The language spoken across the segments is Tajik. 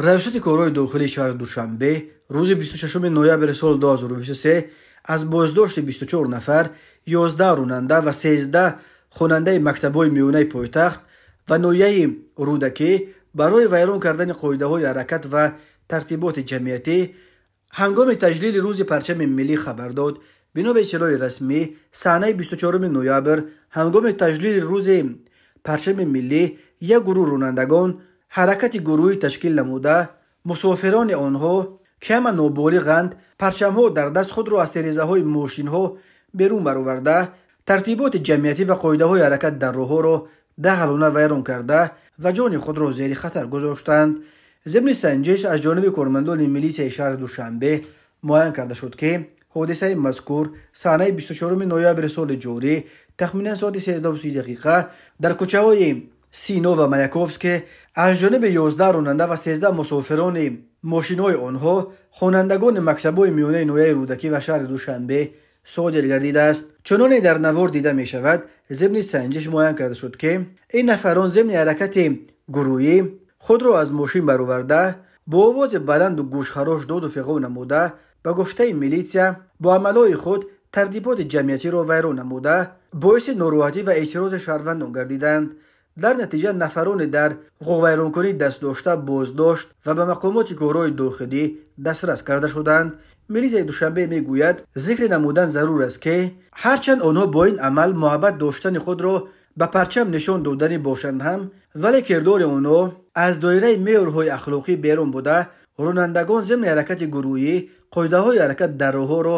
Раёсати корҳои дохилии шаҳри Душанбе рӯзи 26 ноябри соли 2023 аз боздошти 24 нафар, 11 ронанда ва 13 хонандаи мактабҳои миёнаи пойтахт ва ноҳияи Рӯдакӣ барои вайрон кардани қоидаҳои ҳаракат ва тартиботи ҷамъиятӣ ҳангоми таҷлили рӯзи парчами миллӣ хабар дод. Бино ба иттилои расмӣ, саҳнаи 24 ноябр ҳангоми таҷлили рӯзи парчами миллӣ як гурӯҳ ронандагон ҳаракати гурӯҳӣ ташкил намуда, мусофирони онҳо, ки ҳама ноболиғанд, парчамҳо дар даст худро аз терезаҳои мошинҳо берун бароварда, тартиботи ҷамъиятӣ ва қоидаҳои ҳаракат дар роҳҳоро дағалона вайрон карда ва ҷони худро зери хатар гузоштанд. Зимни санҷиш аз ҷониби кормандони милисияи шаҳри Душанбе муайян карда шуд, ки ҳодисаи мазкур саҳнаи 24 ноябри соли ҷорӣ тахминан соати 13:30 дақиқа дар кӯчаҳои Сино ва Маяковский аз ҷониби 11 ронанда ва 13 мусофирони мошинҳои онҳо, хонандагони мактабҳои миёнаи ноҳияи Рӯдакӣ ва шаҳри Душанбе содир гардидааст. Чуноне дар навор дида мешавад, зимни санҷиш муайян карда шуд, ки ин нафарон зимни ҳаракати гурӯҳӣ худро аз мошин бароварда, бо овози баланду гӯшхарош доду фиғон намуда, ба гуфтаи милитсия бо амалҳои худ тартиботи ҷамъиятиро вайрон намуда, боиси нороҳатӣ ва эътирози шаҳрвандон гардиданд. Дар натиҷа нафароне дар ҳуқуқвайронкунӣ даст дошта боздошт ва ба мақомоти корҳои дохилӣ дастрас карда шуданд. Милисияи Душанбе мегӯяд, зикри намудан зарур аст, ки ҳарчанд онҳо бо ин амал муҳаббат доштани худро ба парчам нишон додани бошанд ҳам, вале кирдори онҳо аз доираи меъёрҳои ахлоқӣ берун буда, ронандагон зимни ҳаракати гурӯҳӣ қоидаҳои ҳаракат дар роҳҳоро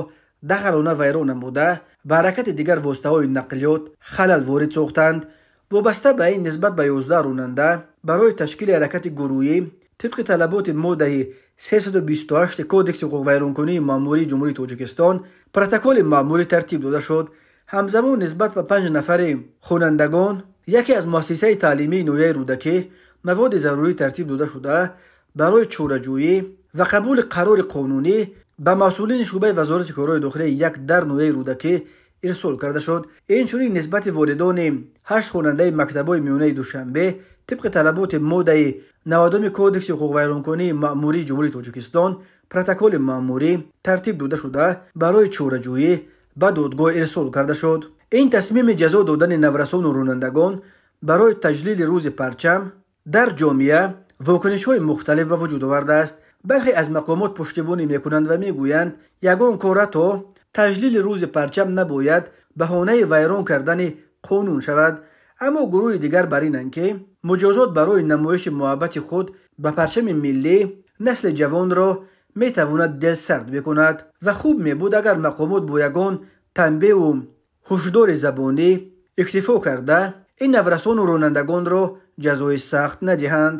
дағалона вайрон намуда, ба ҳаракати дигар воситаҳои нақлиёт халал ворид сохтанд. Вобаста ба ин нисбат ба 11 ронанда барои ташкили ҳаракати гурӯҳӣ тибқи талаботи моддаи 328 Кодекси ҳуқуқвайронкунии маъмурии Ҷумҳурии Тоҷикистон протоколи маъмурӣ тартиб дода шуд. Ҳамзамон нисбат ба 5 нафари хонандагон яке аз муассисаи таълимии ноҳияи Рӯдакӣ маводи зарурӣ тартиб дода шуда, барои чораҷӯӣ ва қабули қарори қонунӣ ба масъулини шӯъбаи Вазорати корҳои дохилии як дар ноҳияи Рӯдакӣ ирсол карда шуд. Инчунин нисбати волидони 8 хонандаи мактабҳои миёнаи Душанбе тибқи талаботи моддаи 90 Кодекси ҳуқуқвайронкунии маъмурии Ҷумҳурии Тоҷикистон протоколи маъмурӣ тартиб дода шуда, барои чораҷӯӣ ба додгоҳ ирсол карда шуд. Ин тасмими ҷазо додани наврасону ронандагон барои таҷлили рӯзи парчам дар ҷомеа вокунишҳои мухталиф ба вуҷуд овардааст. Бархе аз мақомот пуштибонӣ мекунанд ва мегӯянд, ягон кора то таҷлили рӯзи парчам набояд баҳонаи вайрон кардани қонун шавад. Аммо гурӯҳи дигар бар инанд, ки муҷозот барои намоиши муҳаббати худ ба парчами миллӣ насли ҷавонро метавонад дилсард бикунад ва хуб мебуд, агар мақомот бо ягон танбеҳу ҳушдори забонӣ иктифо карда ин наврасону ронандагонро ҷазои сахт надиҳанд.